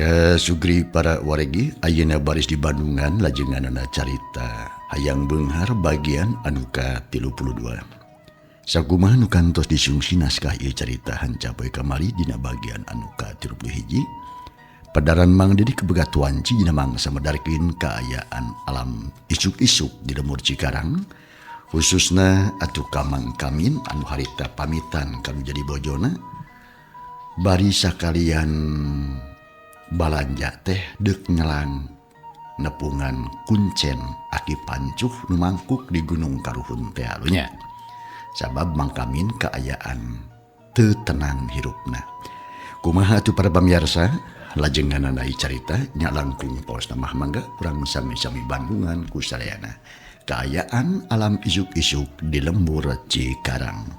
Kasugri para wargi ayeuna baris di Bandungan lajenganana carita Hayang Beunghar bagian anu ka-32. Sakumaha nu kantos disungsi naskah ieu carita hanca poe kamari dina bagian anu ka-31. Padaran Mang Dedi kaboga tuanci dina mangsa medarkeun kaayaan alam isuk-isuk di lembur Cikarang, khususna atuh ka Mang Kamin anu harita pamitan kanu jadi bojona bari sakalian balanja teh deuk nyelang nepungan kuncen aki pancuh nu mangkuk di Gunung Karuhun teh nya. Sabab Mang Kamin kaayaan teu tenang hirupna. Kumaha atuh para pamiarsa lajenganana carita nya langkung paos mah mangga urang sami-sami bandungan ku sadayana. Kaayaan alam isuk-isuk di lembur Cikarang.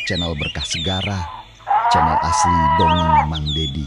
Channel Berkah Segara, channel asli Dongeng Mang Dedi.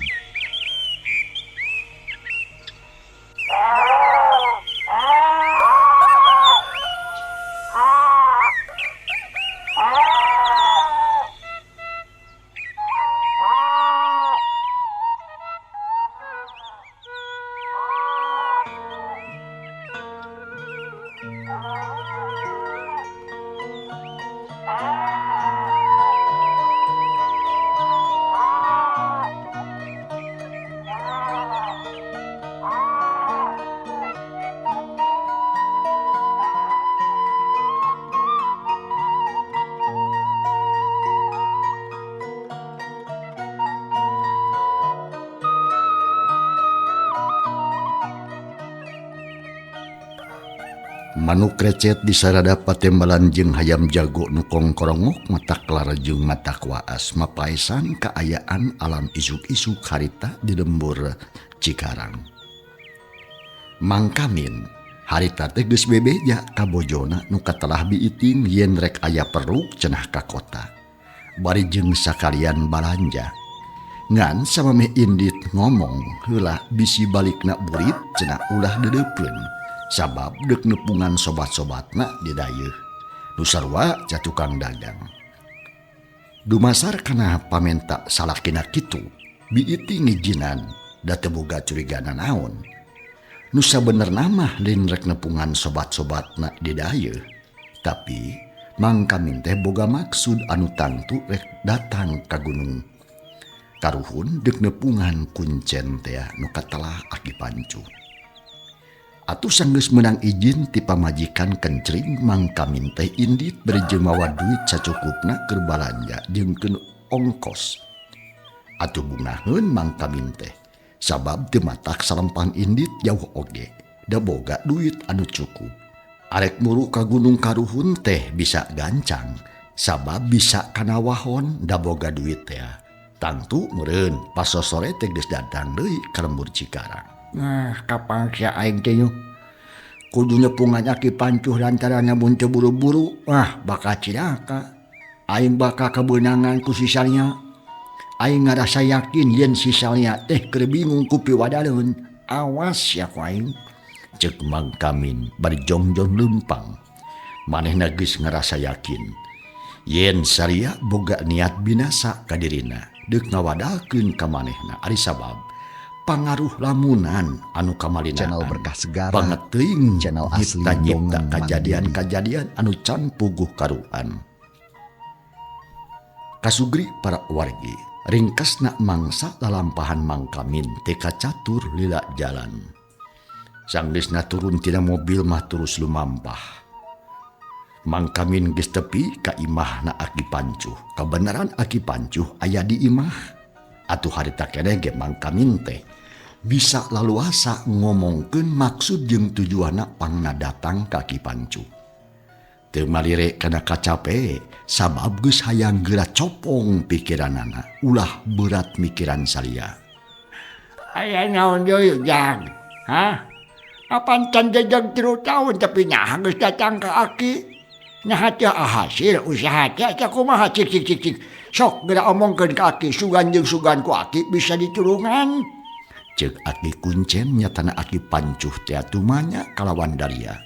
Manuk recet di sarada patembalan jeung hayam jago nu kongkorongok mata kelar jeung mata waas mapaesan kaayaan alam isuk-isuk harita di lembur Cikarang. Mang Kamin harita teh geus bebeja ka bojona nu katelah biiting yen rek aya perlu cenah ka kota. Bari jeung sakalian balanja. Ngan samemeh indit ngomong heula bisi balikna burit cenah ulah deudeupeun. Sabab deuk nepungan sobat-sobatna di dayeuh. Nu sarua ca tukang dagang. Dumasar kana pamenta salakina kitu, biiti ngijinan da teu boga curigana naon. Nu sabenerna mah lain rek nepungan sobat-sobatna di dayeuh. Tapi Mang Kamin teh boga maksud anu tangtu rek datang ka Gunung Karuhun deuk nepungan kuncen teh nu katelah aki pancuh. Atuh sanggeus meunang izin ti pamajikan kencring Mang Kamin teh indit bari jeung mawa duit sacukupna keur balanja jeung keun ongkos. Atuh bungaheun Mang Kamin teh sabab teu matak salempang indit jauh oge da boga duit anu cukup. Arek muru ka Gunung Karuhun teh bisa gancang sabab bisa kana wahon da boga duit teh. Tangtu meureun pas sosore teh geus datang deui ka lembur Cikarang. Nah, kapan sia aing teh yeuh? Kudu nepungan aki pancuh lantaran mun teu buru-buru, ah bakal cilaka. Aing bakal kabeunangan ku si Salya. Aing ngarasa yakin yen si Salya teh keur bingung ku piwadaleun. Awas sia ku aing. Ceuk Mang Kamin bari jongjon leumpang. Manehna geus ngarasa yakin yen Salya boga niat binasa ka dirina deuk ngawadalkeun ka manehna ari sabab pangaruh lamunan anu kamalinaan channel Berkah Segara, banget teuing channel asli nyipta kajadian-kajadian anu can puguh karuhan. Kasugri para wargi ringkasna mangsa lalampahan Mang Kamin teh kacatur lila jalan. Sanggeusna turun tina mobil mah terus lumampah. Mang Kamin geus tepi ka imahna aki pancuh. Kabeneran aki pancuh aya di imah. Atuh harita keneh ge Mang Kamin teh bisa laluasa ngomongkeun maksud jeung tujuanna pangna datang ka Ki Pancuh. Teu malire kana kacape sabab geus hayang geura copong pikiranana ulah berat mikiran salia. Aya naon deui Jang? Hah? Apan can jejeg 3 tahun tapi naha geus datang ka aki? Naha teu hasil usaha teh kumaha cik cik cik cik. Sok geura omongkeun ka aki sugan jeung sugan ku aki bisa ditulungan. Ceuk aki kuncen nyatana aki pancuh teh tumanya kalawan daria.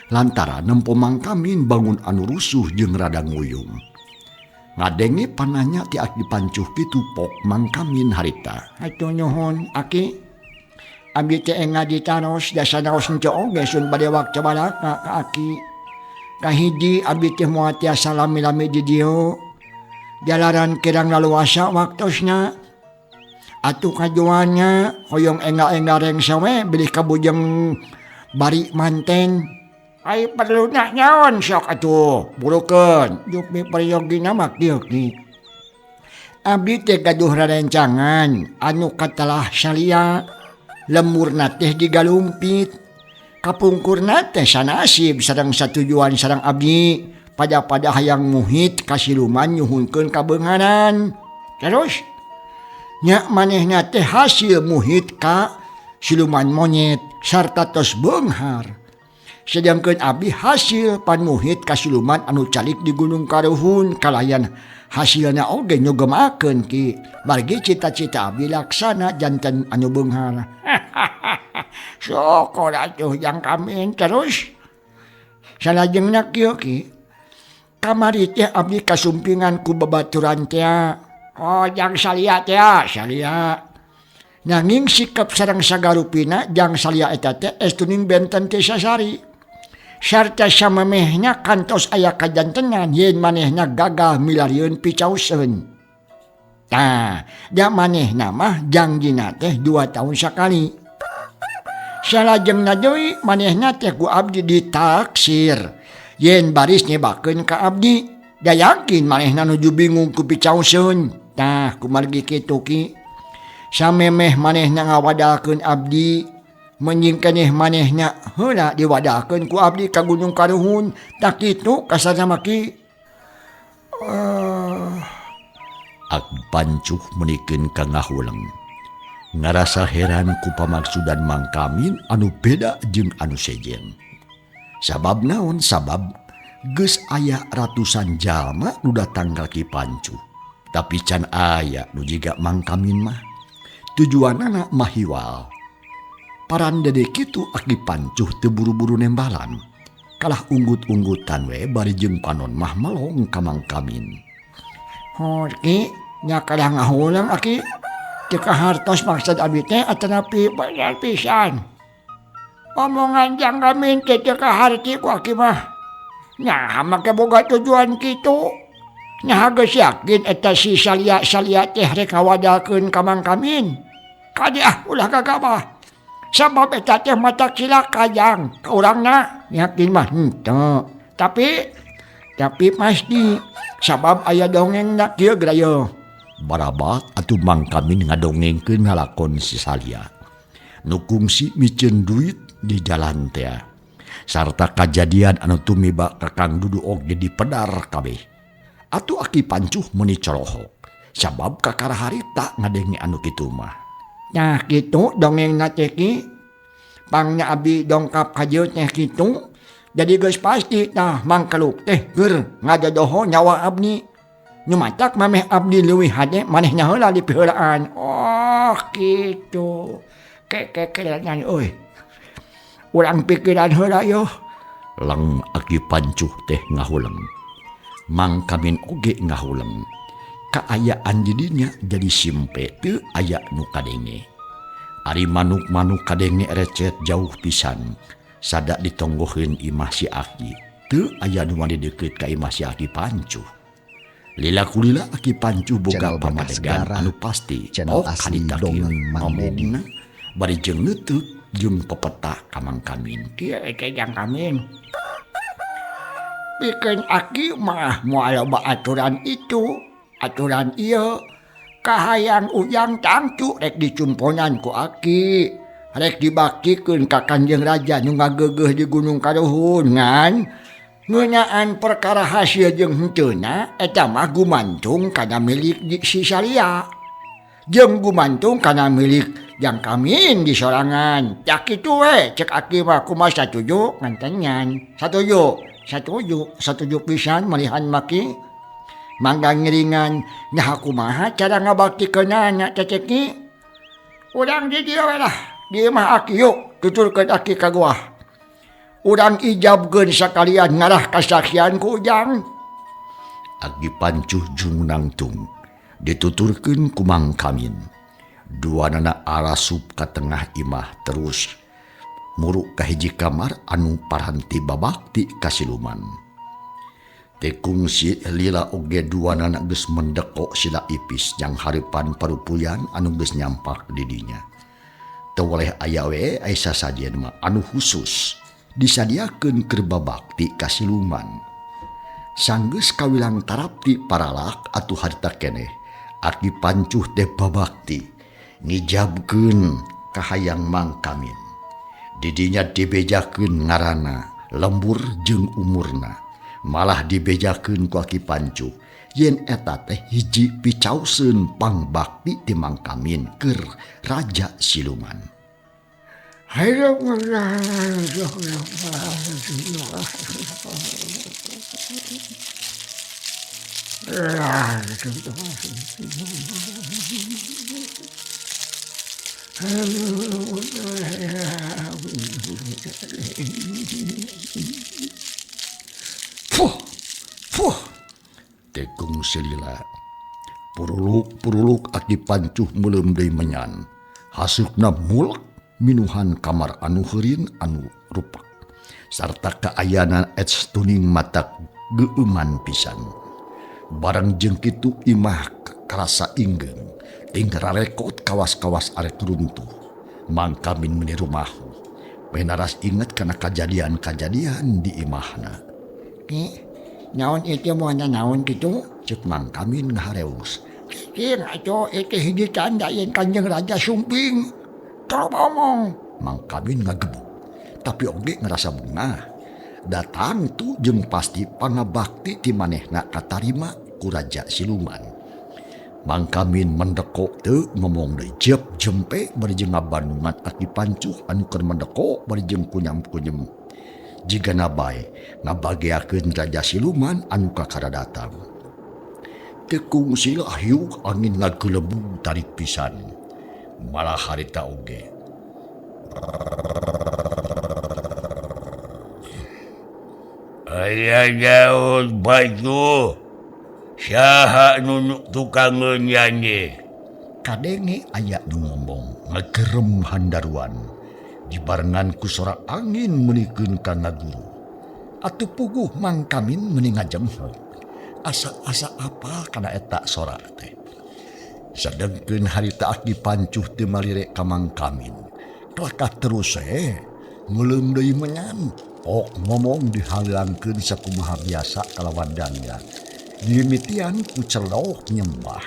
Lantaran nempo Mang Kamin bangun anu rusuh jeung rada nguyung. Ngadenge pananya ti Aki Pancuh kitu pok Mang Kamin harita. Atuh nuhun Aki. Abdi teh enggal ditaros da sanaos henteu oge sun bade waktu balaka ka Aki. Kahiji abdi teh moal tiasa lami-lami di dieu. Jalaran kirang laluasa waktosna. Atuh kajuannya hoyong enggal-enggal rengse we bilih kabujeng bari manten. Ai perluna nyaon sok atuh burukeun. Jupmi peryogina mah kieu ki. Abdi teh gaduh rerencangan anu katelah salia. Lemurna teh digalumpit. Kapungkurna teh sanasib sareng satujuan sareng abdi pada-pada hayang muhit ka siluman nyuhunkeun kabeungharan. Terus nya manehna teh hasil muhit ka siluman monyet sarta tos beunghar. Sedangkeun abdi hasil panmuhit ka siluman anu calik di Gunung Karuhun kalayan hasilna oge nyugemakeun ki. Margi cita-cita abdi laksana janten anu beunghar. Syukur atuh jang Kamin. Terus salajengna kieu ki. Kamari teh abdi kasumpingan ku babaturan teh. Oh jang salia teh, salia. Nanging sikap sareng sagarupina jang salia eta teh estuning benten teh sasari. Sarta samemehna kantos aya kajantenan yen manehna gagal milarieun picauseun. Tah, da manehna mah jangjina teh 2 tahun sakali. Salajengna deui manehna teh ku abdi ditaksir. Yen baris nyebakeun ka abdi, da yakin manehna nuju bingung ku picauseun. Tah, kumargi kitu ki. Samemeh manehna ngawadalkeun abdi, menyingkeneh manehna heula diwadalkeun ku abdi ka Gunung Karuhun. Tah kitu kasarna mah ki. Aki Pancuh menikeun ka ngahuleng. Ngarasa heran ku pamaksudan Mang Kamin anu beda jeung anu sejen. Sabab naon? Sabab geus aya ratusan jalma nu datang ka Ki Pancuh. Tapi can aya nu jiga Mang Kamin mah. Tujuanana mahiwal. Parandede kitu Aki Pancuh teu buru-buru nembalan. Kalah unggut-unggutan we bari jeung panon mah melong ka Mang Kamin. Hor ki, nya kalah ngahuleng Aki. Teu kahartos maksud abdi teh atanapi bener pisan. Omongan jang Kamin teh teu kaharti ku Aki mah. Nya make boga tujuan kitu. Nya geus yakin eta si salia-salia teh rek ngawadalkeun ka Mang Kamin. Kade ah ulah gagabah. Sabab eta teh mata cilaka jang ka urangna yakin mah henteu. Tapi pasti sabab aya dongengna kieu geura. Barabat atuh Mang Kamin ngadongengkeun ngalakon si salia. Nu kungsi miceun duit di jalan teh. Sarta kajadian anu tumiba ka Kang Dudu oge dipedar kabeh. Atuh Aki Pancuh meuni corohok. Sabab kakara harita ngadenge anu kitu mah. Nah kitu dongengna teh ki. Pangna abdi dongkap ka dieu teh kitu. Jadi geus pasti tah mangkeluk teh keur ngadodoho nyawa abdi. Nu matak mameh abdi leuwih hade manehna heula dipiheulaan. Oh kitu. Kekekelan euy. Urang pikiran heula yeuh. Lang Aki Pancuh teh ngahuleng. Mang Kamin oge ngahuleng. Kaayaan didinya jadi simpe teu aya nu kadenge. Ari manuk-manuk kadenge recet jauh pisan. Sada ditonggoheun imah si Aki. Teu aya nu wani deukeut ka imah si Aki Pancuh. Lila kulila Aki Pancuh boga Channel Berkah pamadegan Segara, anu pasti. channel Oh, asli kadita kieu. Dongeng Mang Dedi. Ngomongna bari jeung neuteuk jeung pepeta ka Mang Kamin. Kieu teh jang Kamin. Pikeun Aki mah moal loba aturan itu, aturan ieu. Kahayang ujang tangtu rek dicumponan ku Aki. Rek dibaktikeun ka Kanjeng Raja nu ngageugeuh di Gunung Karuhun ngan ngeunaan perkara hasil jeung henteuna eta mah gumantung kana milik di si salia. Jeung gumantung kana milik jang Kamin di sorangan. Cak kitu we cek Aki mah kumaha satuju ngantengan. Satuju, satuju, satuju pisan malihan maki. Mangga ngiringan nyaha kumaha cara ngabaktikeunana teh cek ki. Urang di dieu we lah. Di imah Aki yuk tuturkeun Aki ka gua. Urang ijabkeun sakalian ngarah kasaksian ku Ujang. Aki Pancuh jeung nangtung dituturkeun ku Mang Kamin. Duanana arasup ka tengah imah terus muruk ka hiji kamar anu paranti babakti ka siluman. Teu kungsi lila oge duanana geus mendekok sila ipis jang hareupan parupuyan anu geus nyampak di dinya. Teu weleh aya we aya sasajen mah anu khusus disadiakeun keur babakti ka siluman. Sanggeus kawilang tarapti paralak atuh harita keneh Aki Pancuh teh babakti ngijabkeun ka hayang Mang Kamin. Didinya dibejakeun ngaranna, lembur jeung umurna. Malah dibejakeun ku Aki Pancuh yen eta teh hiji picauseun pangbakti ti Mang Kamin keur raja siluman. Fuh, fuh, tekung selila. Puruluk-puruluk Aki Pancuh meuleum deui menyan. Hasukna mulek minuhan kamar anu heurin anu rupak. Sarta kaayana ets tuning mata geueuman pisan. Barang jeung kitu imah karasa inggeung, ting rarekot kawas-kawas arek runtuh. Mang Kamin meuni rumahu. Penaras inget kana kajadian-kajadian di imahna. Ki, naon ieu moal naon kitu? Ceuk Mang Kamin ngahareus. Ki, atuh ieu hiji tanda yen Kanjeng Raja sumping. Tong omong. Mang Kamin ngagebuk, tapi oge ngerasa bungah. Datang tu jeung pasti pangabakti ti manehna katarima ku raja siluman. Mang Kamin mendekok teu ngomong deui jep jempe bari jeung ngabandungan Aki Pancuh anu keur mendekok bari jeung kunyam-kunyem. Jigana bae ngabageakeun raja siluman anu kakara datang. Teu kungsi hiuk angin ngagelebu tarik pisan. Malah harita oge. Aya daun baju saha nu tukang nyanyi. Kadenge aya nu ngomong ngagerem handaruan dibarengan ku sora angin meunikeun ka ngaguru. Atuh puguh Mang Kamin meuni ngajemhok. Asa-asa apa kana eta sora teh. Sadengkeun harita Aki Pancuh teu malire ka Mang Kamin. Kelakah terus ngeuleum deui menyan. Ok ngomong dihalangkeun sakumaha biasa kalawan dangdan. Dimitian ku celok nyembah.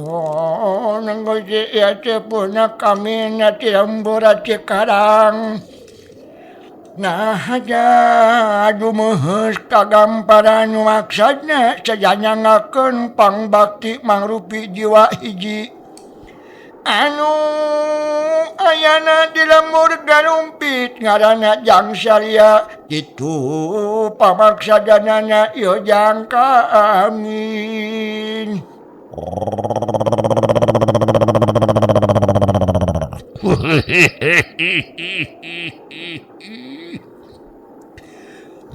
Oh, nanggo ieu teh puna kami na ti lembur Cikarang. Nah aja adu meuheus kagamparan nu maksudna sajanyangakeun pangbakti mangrupi jiwa hiji. Anu ayana di lembur garumpit ngaranna Jang Saria kitu pamaksadanana ieu Jang Kamin.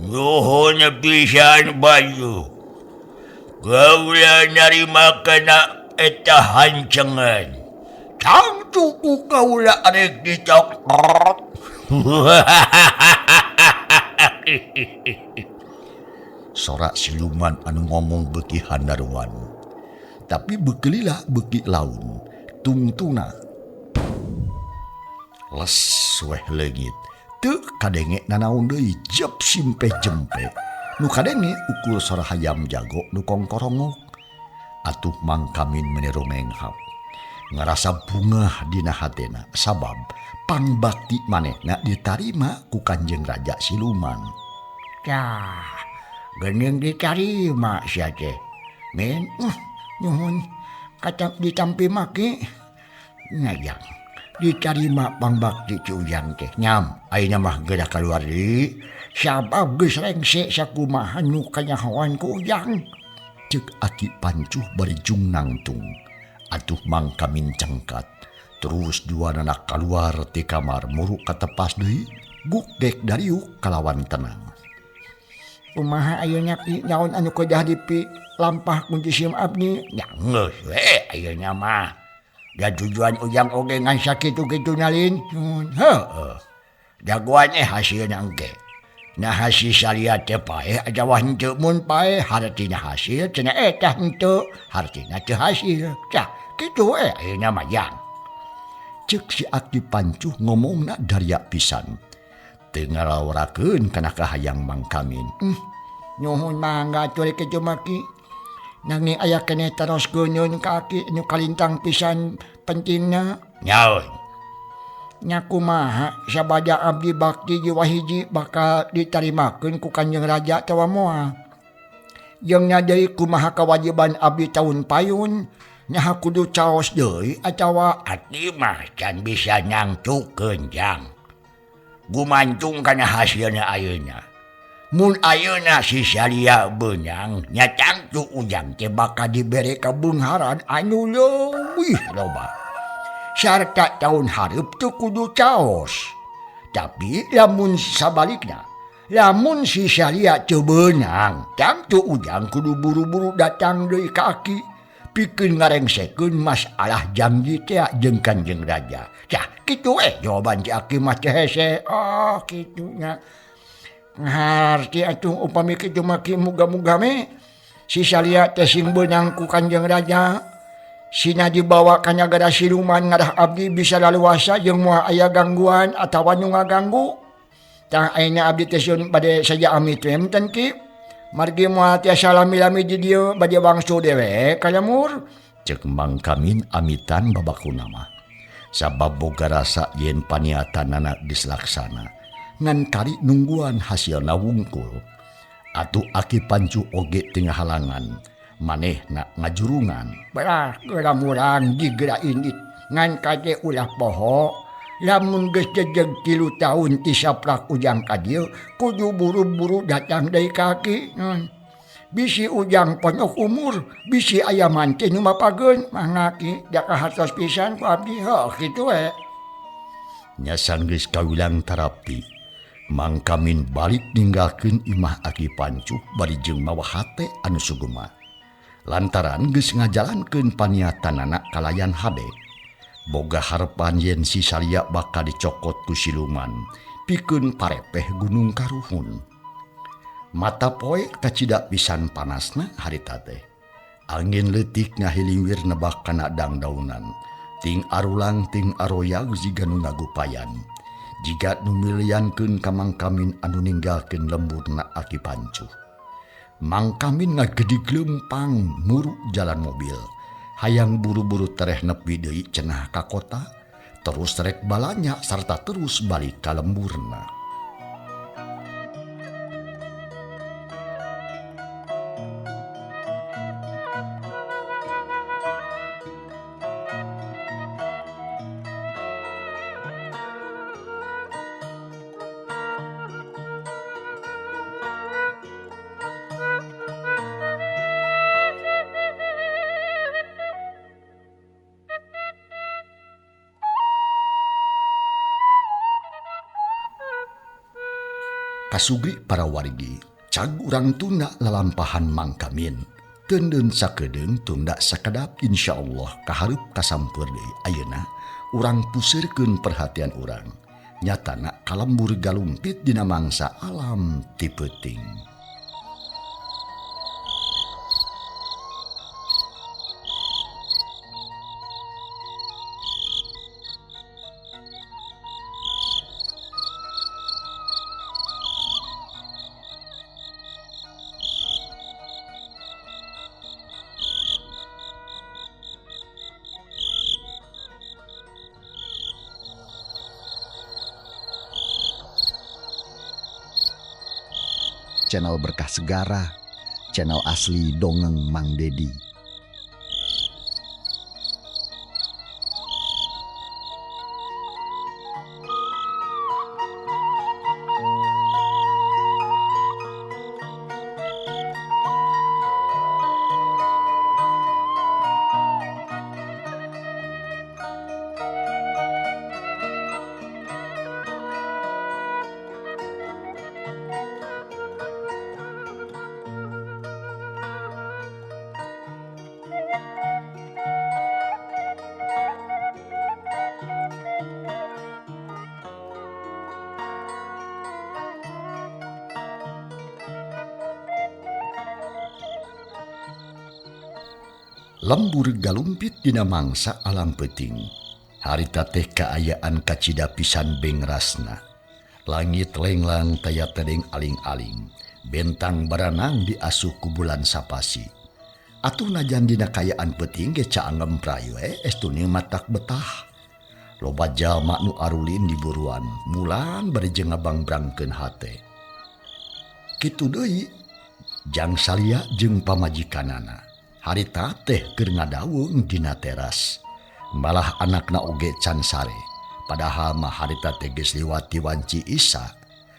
Nuhun pisan baju. Kaula narima kana eta hancengan. Tangtu ku kaula arek dicok. Sorak siluman anu ngomong beuki handaruan. Tapi beuki lila beuki laun tungtuna. Les weh leungit. Teu kadenge nanaon deui jep simpeh jempe. Nu kadenge ukur sora hayam jago nu kongkorongok. Atuh Mang Kamin meuni rumenghap. Ngarasa bungah dina hatena sabab pangbakti manehna ditarima ku Kanjeng Raja Siluman. Tah, geuning ditarima sia teh. Min, nuhun kaca ditampi make. Ngajang ditarima pangbakti ci Ujang teh. Nyam, ayeuna mah geura kaluar deui. Sabab geus rengse sakumaha nu kanyahoan ku Ujang. Ceuk Aki Pancuh bari jung nangtung. Atuh Mang Kamin cengkat. Terus dua anak keluar ti kamar muruk katepas deui Guk dek dariuk kalawan tenang. Kumaha ayeuna ki naon anu kedah dipi lampah kunci sim abdi? Ya geus we ayeuna mah. Da tujuan ujang oge ngan sakitu-kitu nalin. Heueuh. Jagoan hasilna engke. Nah hasil salia teh paeh atawa henteu mun paeh hartina hasil cenah eta henteu hartina teu hasil. Tah kitu we ayeuna mah jang. Ceuk si Aki Pancuh ngomongna daria pisan. Teu ngalaorakeun kana kahayang Mang Kamin. Nuhun mangga atuh kitu mah ki. Nanging aya keneh taros geuneun ka aki nu kalintang pisan pentingna. Nyaun. Nya kumaha sabada abdi bakti jiwa hiji bakal ditarimakeun ku Kanjeng Raja atawa moal. Jeung nya deui kumaha kawajiban abdi taun payun nyaha kudu caos deui atawa aki mah can bisa nyangtukeun jang. Gumantung kana hasilna ayeuna. Mun ayeuna si Salia beunang nya tangtu ujang teh bakal dibere kabeungharan anu leuwih loba. Sarta taun hareup teu kudu caos. Tapi lamun sabalikna, lamun si Salia teu beunang, tangtu ujang kudu buru-buru datang deui ka aki pikeun ngarengsekeun masalah janji teh jeung Kanjeng Raja. Tah kitu we jawaban ti aki mah teh hese. Oh kitu nya. Ngarti atuh upami kitu mah ki muga-muga me si Salia teh sing beunang ku Kanjeng Raja. Sina dibawa ka nagara siluman ngarah abdi bisa laluasa jeung moal aya gangguan atawa nu ngaganggu. Tah ayeuna abdi teh sieun bade saja amit we menten ki. Margi moal tiasa lami-lami di dieu bade wangsul dewek ka lembur. Ceuk Mang Kamin amitan babakuna mah. Sabab boga rasa yen paniatanana geus laksana. Ngan kari nungguan hasilna wungkul. Atuh Aki Pancuh oge teu ngahalangan. Manehna ngajurungan. Belah geura murang digeura indit ngan kade ulah poho. Lamun geus jejeg 3 tahun ti saprak ujang ka dieu kudu buru-buru datang deui ka aki. Bisi ujang ponyok umur, bisi aya manteh nu mapageun mangga ki da kahartos pisan ku abdi heuh kitu we. Nya sanggeus kawilang tarapti. Mang Kamin balik ninggalkeun imah Aki Pancuh bari jeung mawa hate anu sugema. Lantaran geus ngajalankeun paniatanana kalayan hade. Boga harepan yen si Salia bakal dicokot ku siluman pikeun parepeh Gunung Karuhun. Mata poe kacida pisan panasna harita teh. Angin leutik ngahiliwir nebak kana dangdaunan. Ting arulang ting aroyag jiga nu ngagupayan. Jiga nu miliankeun ka Mang Kamin anu ninggalkeun lemburna Aki Pancuh. Mang Kamin ngagedig leumpang muru jalan mobil. Hayang buru-buru tereh nepi deui cenah ka kota, terus rek balanya sarta terus balik ka lemburna. Kasugri para wargi, cag urang tunda lalampahan Mang Kamin. Teuneun sakedeung tunda sakedap insyaallah kahareup kasampeur deui ayeuna urang puseurkeun perhatian urang. Nyatana kalembur galumpit dina mangsa alam ti peuting. Channel Berkah Segara, channel asli Dongeng Mang Dedi. Lembur galumpit dina mangsa alam peuting. Harita teh kaayaan kacida pisan bengrasna. Langit lenglang taya tedeng aling-aling. Bentang baranang diasuh ku bulan sapasi. Atuh najan dina kaayaan peuting ge caangem prayu estu matak betah. Loba jalma nu arulin di buruan, mulan bari jeung ngabangbrangkeun hate. Kitu deui Jang Salia jeung pamajikanana. Harita teh keur ngadaweung dina teras. Malah anakna oge can sare. Padahal mah harita teh geus liwat wanci Isa.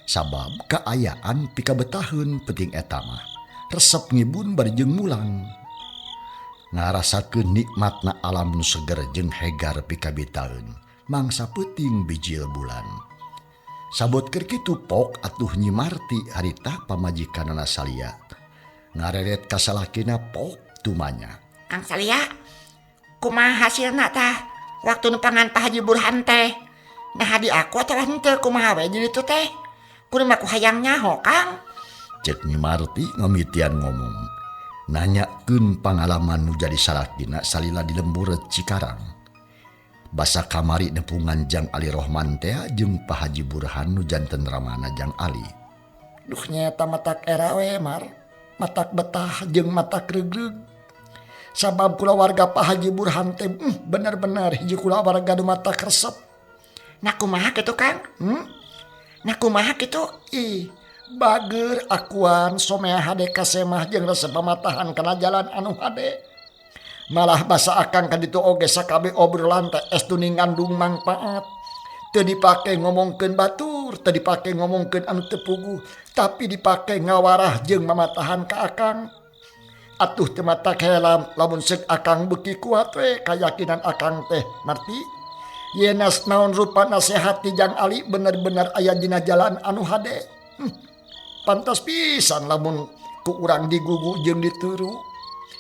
Sabab kaayaan pikabetaheun peuting eta mah. Resep ngibun bari jeung mulang. Ngarasakeun nikmatna alam nu seger jeung hegar pikabitaeun. Mangsa peuting bijil bulan. Sabot keur kitu pok atuh Nyi Marti harita pamajikanana Salia. Ngareret ka salakina pok tumanya. Kang Salia, kumaha hasilna tah? Waktu nupangan Pak Haji Burhan teh. Nah di aku atawa henteu kumaha we jadi itu teh? Kudu mah ku hayang nyaho, Kang. Cek Nyi Marti ngamitian ngomong. Nanyakeun pangalaman nu jadi salakina salila di lembur Cikarang. Basa kamari nepungan Jang Ali Rohman teh jeung Pak Haji Burhan nu janten ramana Jang Ali. Duh nyata matak era we mar, matak betah jeung matak regreg. Sabab kulawarga Pak Haji Burhan teh bener-bener hiji kulawarga nu matak resep. Nah kumaha kitu Kang? Nah kumaha kitu? Ih, bager akuan somea hade kasemah jeung resep pamatahan kana jalan anu hade. Malah basa akang ka ditu oge sakabeh obrolan teh estu ngandung mangpaat. Teu dipake ngomongkeun batur, teu dipake ngomongkeun anu teu puguh, tapi dipake ngawarah jeung mamatahan ka akang. Atuh teu matak helam lamun seuk akang beuki kuat we kayakinan akang teh Marti. Yenas naon rupa nasehat ti Jang Ali bener-bener aya dina jalan anu hade. Pantas pisan lamun ku urang digugu jeung ditiru.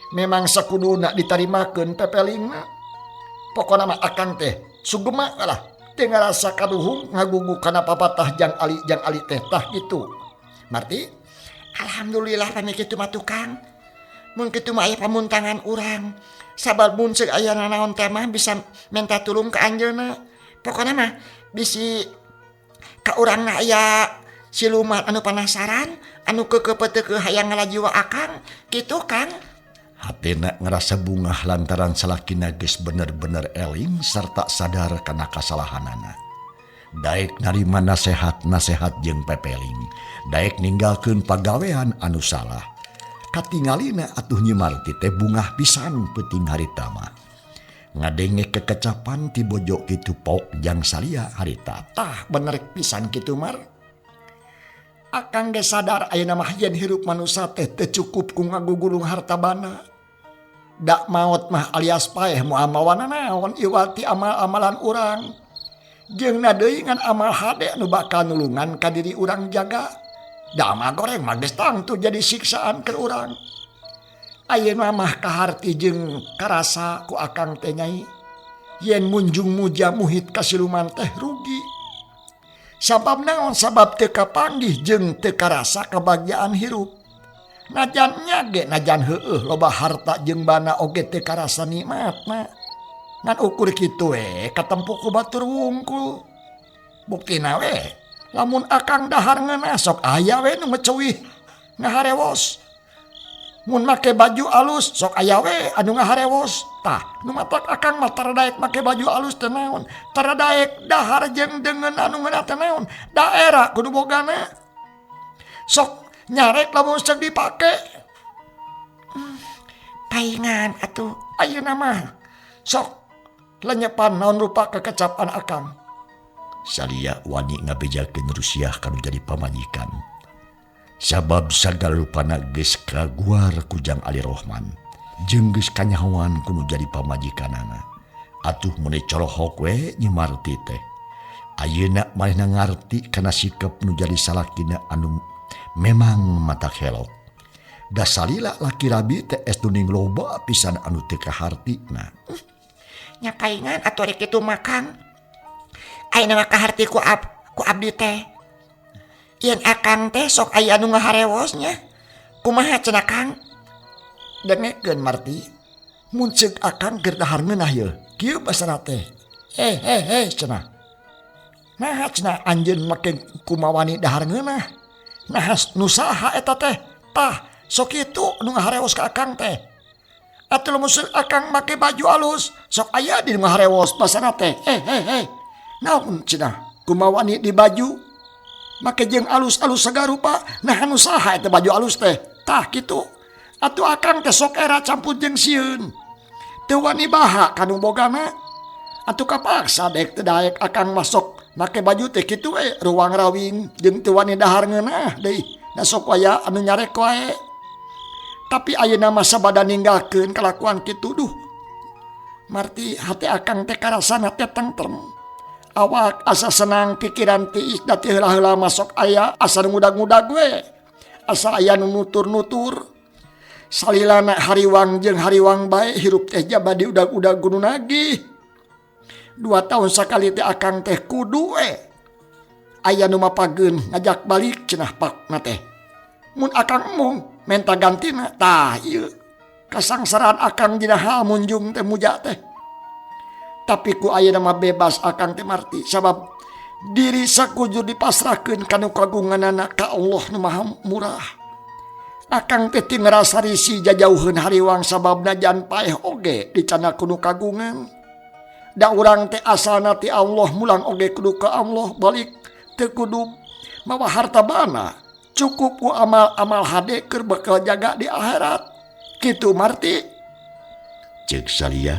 Memang sakuduna ditarimakeun pepelingna. Pokona mah akang teh sugema lah teu ngarasa kaduhung ngagugu kana papatah Jang Ali teh tah kitu. Marti, alhamdulillah pami kitu mah tukang. Mun kitu mah aya pamuntangan urang. Sabab mun seuk aya nanaon teh mah bisa minta tulung ka anjeunna. Pokona mah bisi ka urangna aya siluman anu panasaran, anu keukeupeuteukeun hayang ngalajiwa akang, kitu Kang. Hatena ngerasa bungah lantaran salakina geus bener-bener eling serta sadar kana kasalahanana. Daek narima nasehat-nasehat jeung pepeling, daek ninggalkeun pagawean anu salah. Katingalina atuh Nyi Marti teh bungah pisan peuting harita mah. Ngadenge kekecapan ti bojo kitu pok Jang Salia harita. Tah bener pisan kitu Mar. Akang ge sadar ayeuna mah yen hirup manusa teh teu cukup ku ngagugulung harta bana. Dak maot mah alias paeh moal mawana naon iwati amal-amalan urang. Jeung na deui ngan amal hade nu bakal nulungan ka diri urang jaga. Da amal goreng mah geus tangtu jadi siksaan keur urang. Ayeuna mah kaharti jeung karasa ku akang teh nyai. Yen munjung muja muhit ka siluman teh rugi. Sabab naon sabab teu kapanggih jeung teu karasa kabagjaan hirup. Najan nya ge najan heueuh loba harta jeung bana oge teu karasa nikmatna. Ngan ukur kitu we katempo ku batur wungkul. Buktina we lamun akang dahar ngeunah sok aya we nu ngeceuih ngaharewos. Mun make baju alus sok aya we anu ngaharewos. Tah nu matak akang mah tara daek make baju alus teh naon, tara daek dahar jeung deungeun anu ngeunah teh naon, daerah kudu bogana. Sok nyarek lamun seuk dipake. Paingan atuh ayeuna mah sok lenyepan naon rupa kekecapan akang. Salia wani ngabejakeun Rusiah kanu jadi pamajikan. Sabab sagala rupana geus kaguar ku Jang Ali Rohman jeung geus kanyahoan ku nu jadi pamajikanana. Atuh meuni corohok we Nyi Marti teh. Ayeuna manehna ngarti kana sikep nu jadi salakina anu memang matak helok. Da salila laki rabi teh estu ning loba pisan anu teu kahartina. Nya paingan atuh rek kitu mah Kang. Ayeuna mah kaharti ku abdi teh. Yen akang teh sok aya anu ngaharewos nya. Kumaha cenah Kang? Dengekeun Marti. Mun ceuk akang keur dahar ngeunah yeuh. Kieu basana teh. Eh eh eh cenah. Nah cenah anjeun make kumawani dahar ngeunah. Nah nu saha eta teh? Tah sok kitu nu ngaharewos ka akang teh. Atuh lamun akang make baju alus sok aya di nu ngaharewos basana teh. Eh eh eh. Naon cenah kumawani di baju make jeung alus-alus sagarupa. Nah nu saha eta baju alus teh? Tah kitu. Atuh akang teh sok era campur jeung sieun. Teu wani baha ka nu bogana. Atuh kapaksa dek teu daek akang masuk make baju teh kitu we ruang rawing jeung teu wani dahar ngeunah deui. Da sok aya anu nyarek wae. Tapi ayeuna mah sabada ninggalkeun kalakuan kitu duh. Marti hate akang teh karasana teh tentrem. Awak asa senang pikiran tiis da teu heula-heula masuk aya asa ngudag-ngudag we. Asa aya nu nutur-nutur. Salilana hariwang jeung hariwang bae hirup teh jaba diudag-udag kudu nagih. 2 tahun sakali teh akang teh kudu we. Aya nu mapageun ngajak balik cenah pakna teh. Mun akang embung menta gantina tah ieu. Kasangsaraan akang dina hal munjung teh muja teh. Tapi ku ayeuna mah bebas akang teh marti sabab diri sakujur dipasrahkeun ka nu kagunganana ka Allah nu Maha Murah. Akang teh teu ngarasa risi jajauheun hariwang sababna jan paeh oge dicana ku nu kagungan. Da urang teh asalna ti Allah mulang oge kudu ka Allah balik teu kudu mawa harta bana. Cukup ku amal-amal hade keur bekal jaga di akhirat. Kitu marti. Ceuk Salia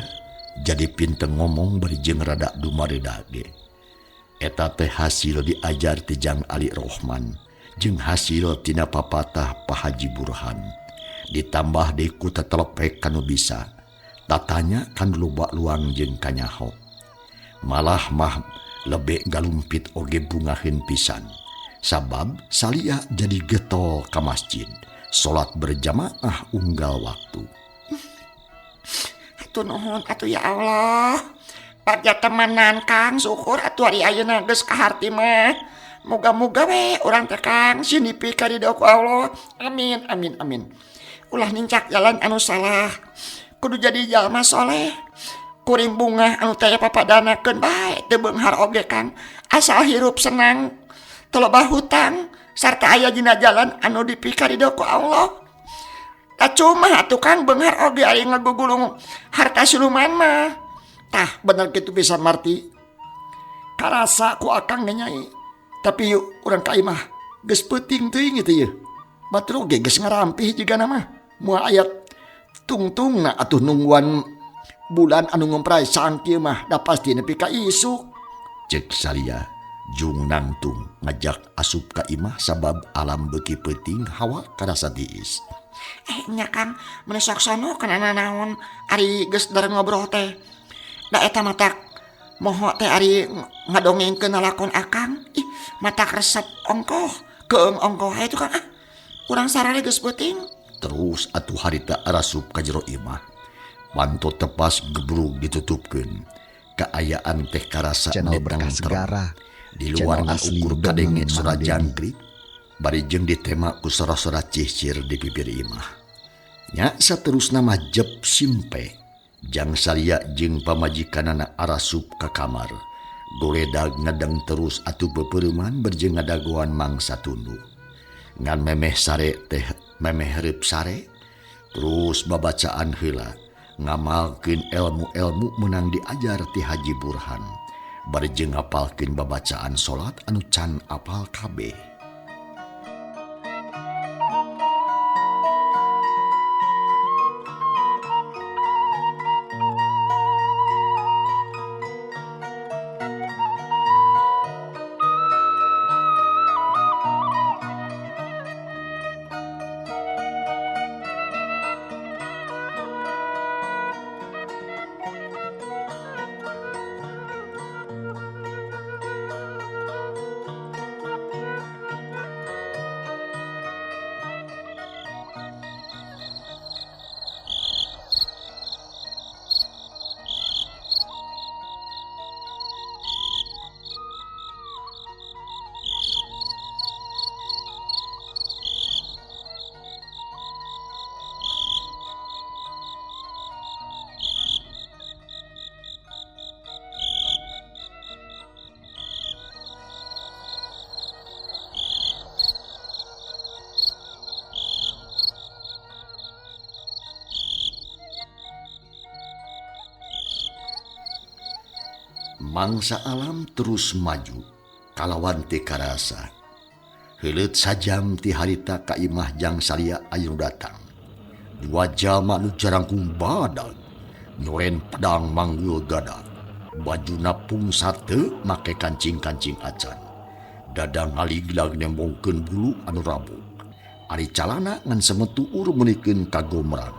jadi pinter ngomong bari jeung rada dumareda ge. Eta teh hasil diajar ti Jang Ali Rohman jeung hasil tina papatah Pak Haji Burhan. Ditambah deui ku tetelepek kanu bisa. Tatanya kan loba luang jeung kanyaho. Malah mah lebe galumpit oge bungaheun pisan. Sabab Salia jadi getol ka masjid, salat berjamaah unggal waktu. Atuh nuhun atuh ya Allah. Bagja temanan Kang, syukur atuh ari ayeuna geus kaharti mah. Moga-moga we urang teh Kang sieun dipikaridho ku Allah. Amin amin amin. Ulah nincak jalan anu salah. Kudu jadi jalma soleh. Kuring bungah anu teh papadanakeun bae teu beunghar oge Kang. Asal hirup senang. Teu loba hutang sarta aya dina jalan anu dipikaridho ku Allah. Tak cuma atuh Kang beunghar oge ari ngagugulung harta siluman mah. Tah bener kitu pisan marti. Karasa ku akang ge nyai. Tapi yuk urang ka imah geus peuting teuing ieu teh. Batur oge geus ngarampih jigana mah. Moal aya tungtungna atuh nungguan bulan anu ngompray sangkieu mah da pasti nepi ka isuk. Ceuk Salia jung nangtung ngajak asup ka imah sabab alam beuki peuting hawa karasa tiis. Nya Kang mun sok sono kana nanaon ari geus dar ngobrol teh. Da eta matak moho teh ari ngadongengkeun lalakon akang. Ih, matak resep ongkoh, keung ongkoh aya tukang ah. Urang sarare geus peuting. Terus atuh harita arasup ka jero imah. Panto tepas gebrug ditutupkeun. Kaayaan teh karasa channel berkah segara. Di luar ukur kadenge sora jangkrik bari jeung ditema ku sora-sora cihcir di bibir imah. Nya saterusna mah jep simpe. Jang Salia jeung pamajikanana arasup ka kamar. Goledag ngedeng terus atuh beupeureuman berjeng ngadagoan mangsa tunduh. Ngan memeh sare teh memeh reup sare terus babacaan heula ngamalkeun ilmu-ilmu meunang diajar ti Haji Burhan. Bari jeung ngapalkeun babacaan salat anu can apal kabeh. Mangsa alam terus maju kalawan teu karasa. Heuleut sajam ti harita ka imah Jang Salia aya nu datang. Dua jalma nu jarangkung badag, nyoren pedang manggul gada. Bajuna pungsa teu make kancing-kancing acan. Dada ngaliglag nembongkeun bulu anu rabuk. Ari calana ngan semetu ur meunikeun kagomrang.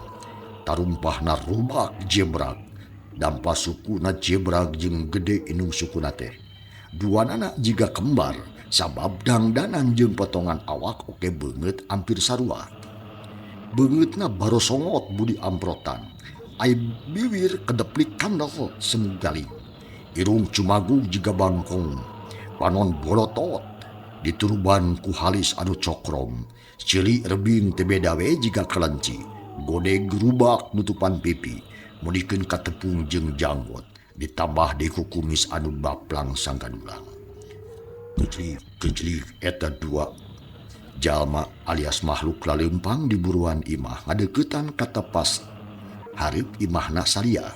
Tarumpahna rubak jebrak. Dampa sukuna jebrag jeung gede inung sukuna teh. Duanana jiga kembar sabab dangdanan jeung potongan awak oke beungeut hampir sarua. Beungeutna barosongot budi amprotan. Ai biwir kedeplik kandel semu galing. Irung cumagug jiga bangkong. Panon bolotot dituruban ku halis anu cokrom. Ceuli rebing teu beda we jiga kelenci. Godeg rubak nutupan pipi. Munikeun katepung jeung janggot ditambah deui ku kumis anu baplang sangkadulang. Kejlik eta dua jalma alias makhluk laleumpang di buruan imah ngadeuketan ka tepas hareup imahna Salia.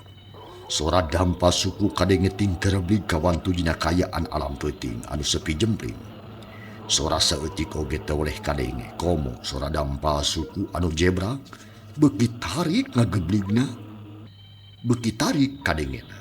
Sora dampa suku kadenge tingkereblig kawantu dina kayaan alam peuting anu sepi jempling. Sora saeutik oge teu weleh kadenge komo sora dampa suku anu jebrak beuki tarik ngagebligna beuki tarik kadengena.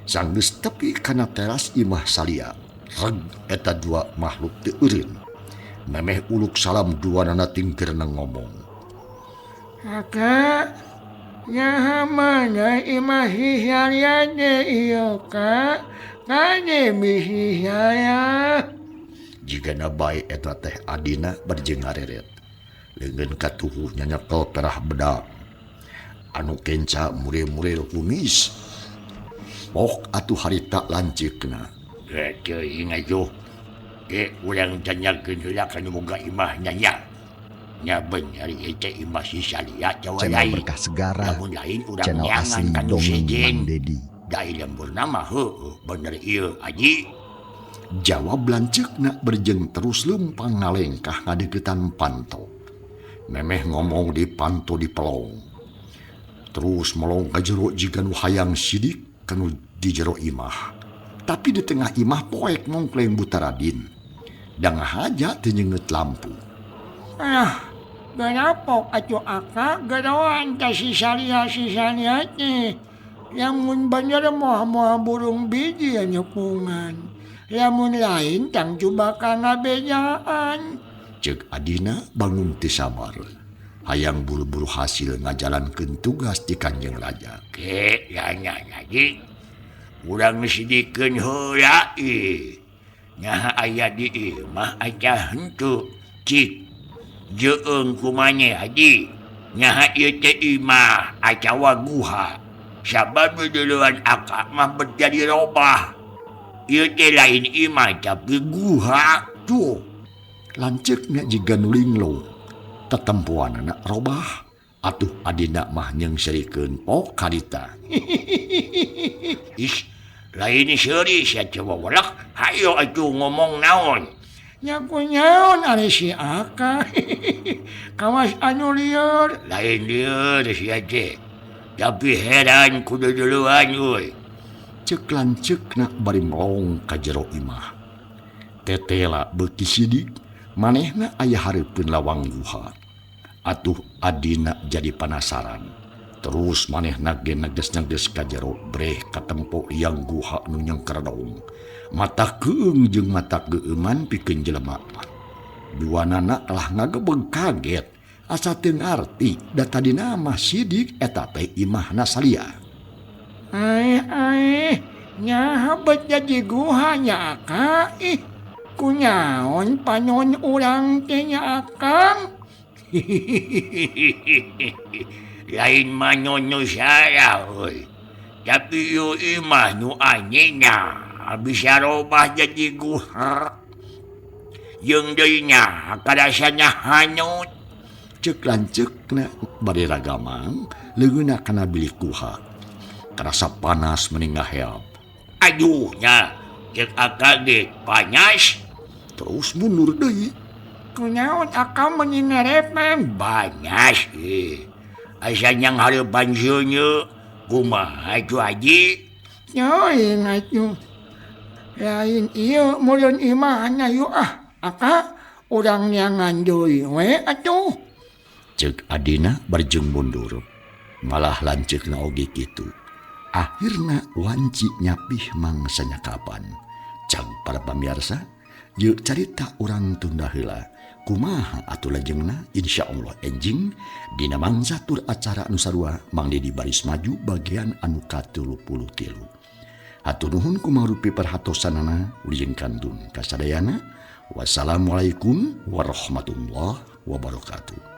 Sanggeus tepi kana teras imah Salia, reg eta dua makhluk teu eureun. Memeh uluk salam duanana tingkeurna ngomong. Kakak, nyaha mana imah si Salia teh ieu kak? Kade bisi saya. Jigana bae eta teh adina bari jeung ngareret. Leungeun katuhu nyanyekel perah bedak. Anu kenca muril-muril kumis. Pok atuh harita lanceukna. Teuing atuh. Ge urang tanyakeun heula ka nu boga imahna nya. Nya bener ieu teh imah si Salia atawa Channel lain. Berkah Segara, Lamun lain urang channel neangan asli ka nu Dongeng sejen. Mang Dedi. Da lemburna mah heueuh bener ieu Haji. Jawab lanceukna berjeng terus leumpang ngalengkah ngadeuketan panto. Memeh ngomong di panto di pelong. Terus melong ka jero jiga nu hayang sidik kanu di jero imah. Tapi di tengah imah poek mongkleng Butaradin. Da ngahaja teu nyeungeut lampu. Ah, gerapok atuh akak geroan ka si Salia si Salia teh. Lamun bener moal-moal burung biji nyepungan. Lamun lain tangtu bakal ngabejaan. Ceuk adina bangun teu sabar. Hayang buru-buru hasil ngajalankeun tugas di Kanjeng Raja. Ke ya nya Haji. Urang sidikeun heula ieu. Nyaha aya di imah aca henteu. Cik jeung kumanya Haji. Nyaha ieu teh imah atawa guha. Sabab duluan akak mah jadi robah. Ieu teh lain imah tapi guha tuh. Lanceukna jiga nu linglung. Tetempuanana robah. Atuh adina mah nyeungseurikeun pok harita. Ih, lain seuri sia teh wawalak. Hayo atuh ngomong naon. Nya kunyaon ari si Aka. Kawas anu lieur. Lain lieur sia teh. Tapi heran kudu duluan euy. Ceuk lanceukna bari melong ka jero imah. Tetela beuki sidik, manehna aya hareupeun lawang guha. Atuh adina jadi panasaran. Terus manehna ge neges-neges ka jero breh katempo liang guha nu nyengkerdong. Mata keung jeung mata geueuman pikeun jelema. Duanana kalah ngagebeg kaget. Asa teu ngarti da tadina mah sidik eta teh imahna Salia. Aeh aeh, nyaha bet jadi guha nya akak ih. Kunaon panon urang teh nya Akang? Lain manon nu salah euy. Tapi ieu imah nu anyina bisa robah jadi guha. Jeung deui nya karasana hanyut. Cek lanceukna bade ragamang leungeunna kana bilik guha. Karasa panas meni ngaheap. Aduh nya cek akang ge panas. Terus mundur deui. Kunaon akang meuni ngerepan? Panas eh. Asa nyang hareupan seuneu. Kumaha atuh Haji? Teuing atuh. Lain ieu meureun imahna yeuh ah. Aka urang neangan deui we atuh. Ceuk adina barjung mundur. Malah lanceukna oge kitu. Akhirna wanci nyapih mangsa nyakapan. Cag para pamirsa, yeuh carita urang tunda heula. Kumaha atuh lajengna insyaallah enjing dina mangsa tur acara anu sarua Mang Dedi baris maju bagian anu ka-33. Hatur nuhun kumarupi perhatosanana wilujeng kantun kasadayana. Wassalamualaikum warahmatullahi wabarakatuh.